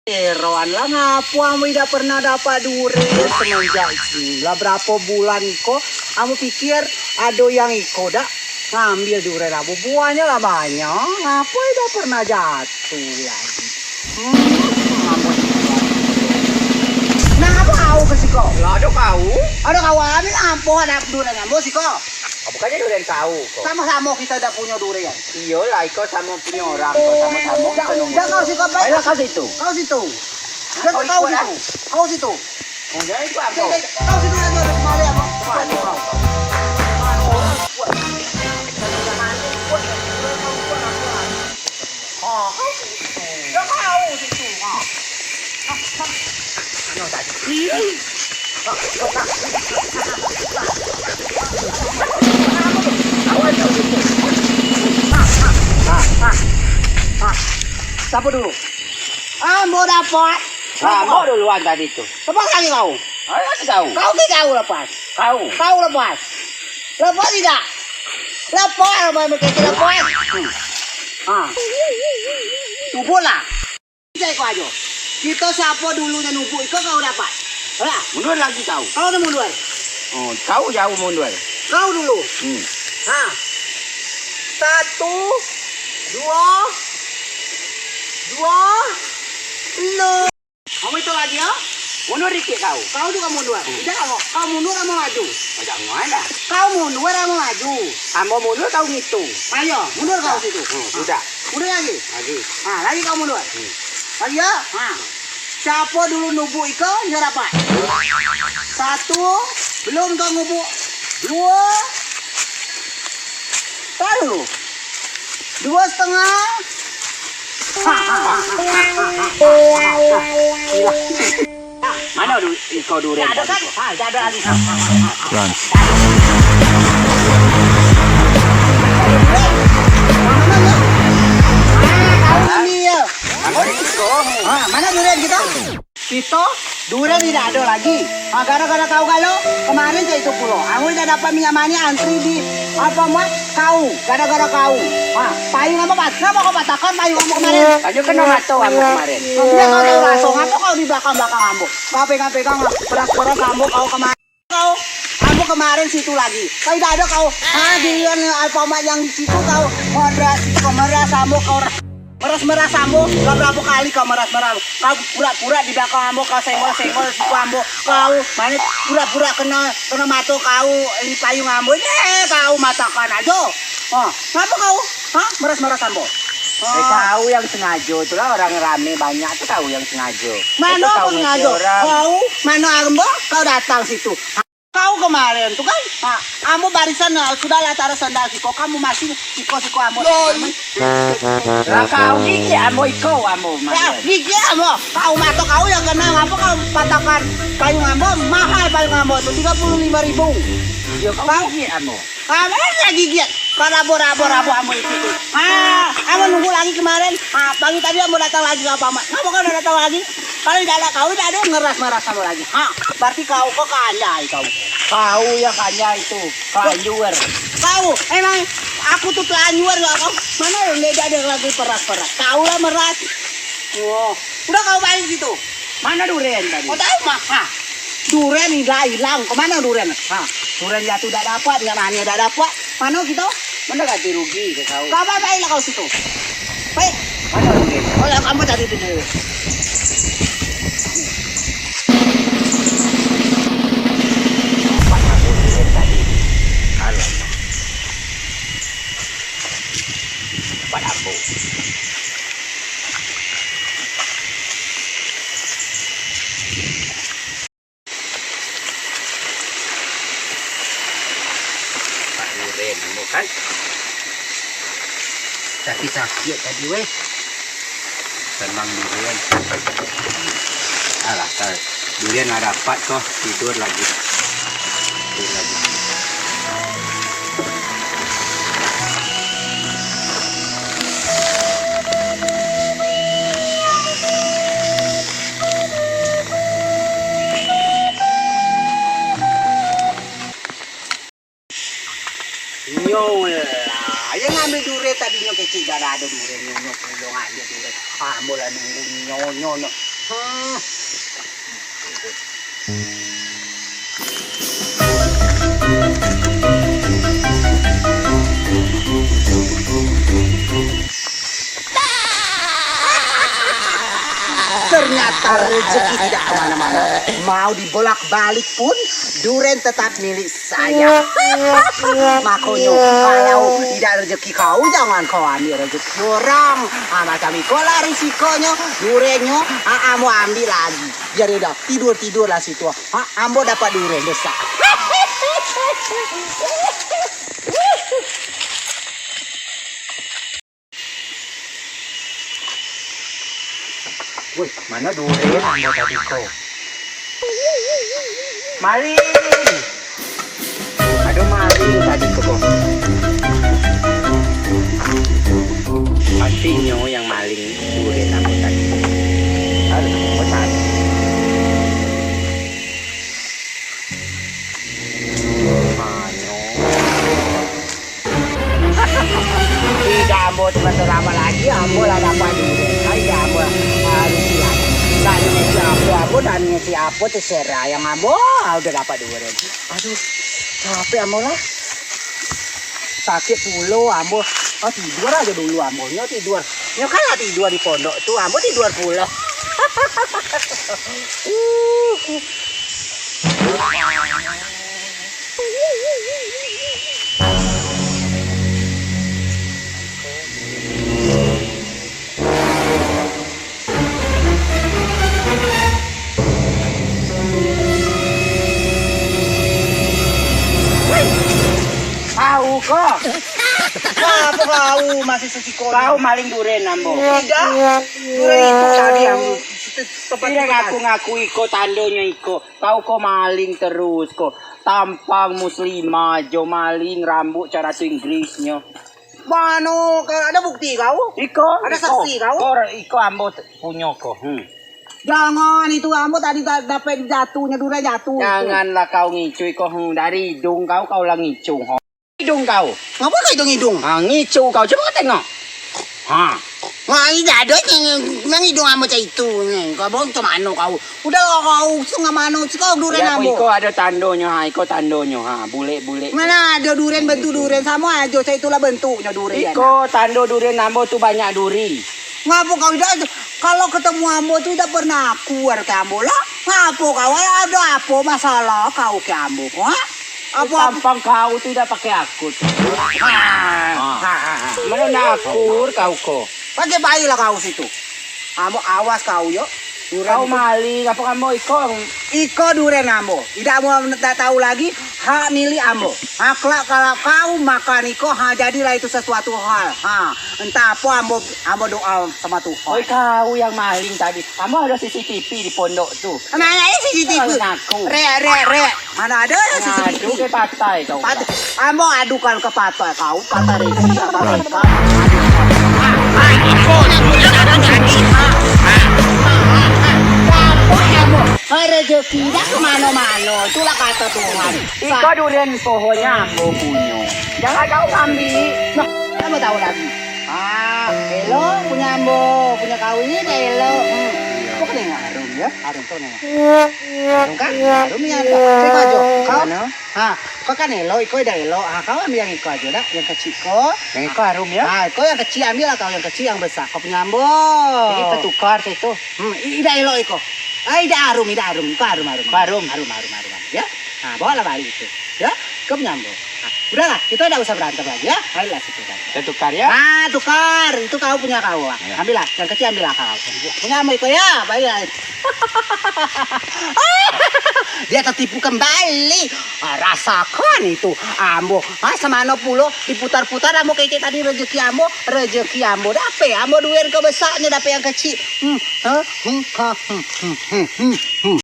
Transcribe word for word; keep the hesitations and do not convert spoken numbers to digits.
Heran lah, ngapo ambo idak pernah dapat duren semenjak itu. Lah, berapo bulan iko, ambo pikir ado yang iko dak ngambil duren ambo. Buahnyo lah banyak, ngapo idak pernah jatuh lagi. Hmm, ambo idak. Nah, apo kau ke siko? Lah, ado kau. Ado kau, ambil ampo, ado duren ambo siko. Oh, bukannyo duren kau ko. Samo-samo kito dak punyo duren. Iyolah, iko samo punyo orang ko, samo-samo kito nunggu. Dah kau siko, baik. Ayolah kau situ. Kau situ. Dah kau situ. Kau situ. Oh, jangan ikut aku. Kau situ aja, dah kembali aku. Kau situ. Oh, kau situ. Dah kau situ. Ah. Siapo dulu? Ambo dapat. Ambo duluan tadi tu. Lepas lagi kau. Ayo lagi kau. Kau ke kau lepas. Kau. Kau lepas. Lepas tidak? Lepas, lepas, lepas, lepas. Hmm. Ah. Tubuh lah. Cek ko ajo. Kito siapo dulu nyo nubuk iko kau dapat. Alah. Mundur lagi kau. Kau nyo mundur. Oh, kau jauh mundur. Kau dulu. Hmm. Ha. Satu, dua, dua, lo. Kamu itu lagi ya? Mundur dikit kau. Kau juga mundur. Hmm. Tidak, kau, kau mundur sama maju. Jangan dah. Kau mundur sama maju. Ambo mundur, kau ngitung. Ayo, mundur kau situ. Hmm, sudah. Mundur lagi. Lagi. Ha, lagi kau mundur. Hmm. Lagi ya? Ha. Siapo dulu nubuk iko, nyo dapat. Satu, belum kau ngubuk. Dua, taruh. Dua setengah. Mano du-, iko duren tadi ko? Ha, dak ado lagi. Run. Mano duren kito? Kito duren idak ado lagi. Ha, gara-gara kau galo, kemaren cak itu pulo. Ambo idak dapat minyak manih, antri di Alfamart, kau, gara-gara kau. Ha, payung ambo pat-, ngapo kau patahkan payung ambo kemaren? Payung keno mato ambo kemaren. Idak kau tau raso, ngapo kau di belakang-belakang ambo? Kau pegang-pegang beras-beras ambo kau kemaren. Kau, ambo kemaren situ lagi. Kau idak ado kau. Ha, giliran Alfamart yang di situ kau. Kau meras, kau meras ambo, kau ra-, meras-meras ambo. Kau berapo kali kau meras-meras? Kau pura-pura di belakang ambo, kau senggol-senggol siku ambo. Kau, mano pura-pura keno, keno mato kau, ini payung ambo. Ini kau matokan ajo. Ha, ngapo kau? Ha, meras-meras ambo? Ha. Eh, kau yang sengajo tu lah, orang rame banyak tu kau yang sengajo. Mano kau sengajo? Kau, mano ambo, kau datang situ. Kau kemaren tu kan, ha, ambo barisan, nah, sudah lah taruh sendal siko, kamu masih siko-siko ambo. Lah kau gigit ambo iko ambo kemaren. Gigit ambo, kau mato kau yang keno, ngapo kau patahkan payung ambo, mahal payung ambo tu, tiga puluh lima ribu. Yo, kau gigit ambo. Ha, mano lagi giat? Kau rabo, rabo, rabo ambo itu tu. Ha, ambo nunggu lagi kemaren. Ha, pagi tadi ambo datang lagi ke Alfamart. Ngapo kau dak datang lagi? Kalau idak ado kau, idak ado meras-meras ambo lagi. Ha, berarti kau, kau kanjai kau. Kau yang kanjai tu, kanjuer. Kau, emang aku tu telanjuer gak kau? Mano yang idak ado lagi peras-peras? Kau lah meras. Oh, udah kau balik situ. Mano duren tadi? Kau tau mah, ha. Duren ilang, ilang. Kemano duren? Ha, duren jatuh dak dapat, minyak manih dak dapat. Mano kito? Mano ganti rugi ke kau? Kau baik-baik lah kau situ. Baik. Mano duren? Oh, lah, kamu tadi tu. Mano duren tadi? Alamak. Tempat ambo. Tempat duren ambo kan. Sakit-sakit tadi weh. Tenang duren. Alah, kau. Duren lah dapat ko, tidur lagi. Tidur lagi. Nyo lah, yang ngambil duren tadi nyo kecik, dak ado duren, nyo, nyo pulang aja duren. Ah, ambo lah nunggu nyo, nyo, nyo. Ternyata rezeki tidak kemana-mana. Mau dibolak-balik pun, duren tetap milik saya. Makonyo, kalau idak rezeki kau, jangan kau ambil rezeki orang. Ah, macam iko lah risikonyo, durennyo, ah, ambo ambil lagi. Biar dio dah tidur-tidur lah situ. Ah, ambo dapat duren besak. Woi, mano duren ambo tadi ko? Maling! Ado maling tadi ko. Pastinyo yang maling duren ambo tadi. Aduh, bosan. Mano? Idak, ambo cuma selama lagi, ambo lah dapat duren. Ai, idak, ambo harus siap. Dak ngasih apo, ambo dak ngasih apo, terserah yang ambo, ah, udah dapat duren. Aduh, capek ambo lah. Sakit pulo ambo. Ah, tidur aja dulu ambo. Nyo tidur. Nyo kan lah tidur di pondok tu, ambo tidur pulo. Kau ko. Apo kau masih suci ko? Kau maling duren ambo. Idak. Duren itu tadi yang tempat. Idak ngaku-ngaku iko, tandonyo iko. Kau ko maling terus ko. Tampang muslimah jo, maling, rambut cak ratu Inggrisnyo. Mano, ado bukti kau? Iko, ado saksi kau? Iko, iko ambo t-, punyo ko. Hmm. Jangan, itu ambo tadi da-, dapek jatuhnyo, duren jatuh itu. Janganlah kau ngicu iko, hmm, dari hidung kau, kau lah ngicu, ho. Hidung kau. Ngapo kau hidung-hidung? Ha, ngicu kau, coba kau tengok. Ha. Wah, ini dak ado ni, memang hidung ambo cak itu ni. Kau bohong cak mano kau? Udah kau usung ke mano, si kau duren ambo. Iko ado tandonyo, ha, iko tandonyo, ha, bulek-bulek. Mano ado duren bentuk duren, samo ajo cak itulah bentuknyo duren. Iko tando duren ambo tu banyak duri. Ngapo kau idak, kalau ketemu ambo tu idak pernah akur ke ambo lah? Ngapo kau, ado apo masalah kau ke ambo, ha? Apo, apo? Tampang kau tu idak pakai akur. Ha. Ha. Mano nak akur kau ko? Pakai baiklah kau situ. Ambo awas kau yo. Duren kau itu maling, apo ambo iko? Iko duren ambo. Idak ambo dak tahu lagi, hak milik ambo. Ha, kelak kalau kau makan iko, ha, jadilah itu sesuatu hal. Ha, entah apo ambo, ambo doa sama Tuhan. Oi, kau yang maling tadi. Ambo ado C C T V di pondok tu. Mano ado C C T V? Kau ngaku. Rek, rek, rek. Mano ado C C T V? Ngadu ke patai kau. Patai. Ambo adukan ke patai kau, patai rezeki, patai kau. Rezeki dak ke mano-mano, itulah kato Tuhan. Iko duren pohonnyo ambo punyo. Jangan kau ambil. Nah, kamu tahu lagi. Ah, elok punyo ambo, punyo kau ini dak elok. Hmm. Kau kan nengok harum yo, harum kau nengok. Harum kan? Harum yo. Cek ajo. Kau, ha, kau kan elok, iko dak elok. Ha, kau ambil yang iko ajo dak, yang kecik ko. Yang iko harum yo. Ha, kau yang kecik ambil lah kau, yang kecik yang besak. Kau punyo ambo. Jadi tetukar cak itu. Hmm, i-, idak elok iko. Ah, idak harum, idak harum. Iko harum, harum. Iko harum. Harum, harum, harum, harum. Ya. Nah, bawalah balik itu. Ya, kau punyo ambo. Nah, udahlah, kita dak usah berantem lagi ya. Baiklah situ kan. Kita tukar ya. Ah, tukar. Itu kau punyo kau. Ya. Ambillah, yang kecik ambillah kau. Punyo ambo iko ya, baiklah. Dia tertipu kembali. Ah, rasakan itu, ambo. Ah, semano pulo diputar-putar ambo kecek tadi rezeki ambo, rezeki ambo dapek. Ambo duren ke besak nyo dapek yang kecik. Hmm, ha, hmm, ha, hmm, hmm, hmm, hmm, hmm.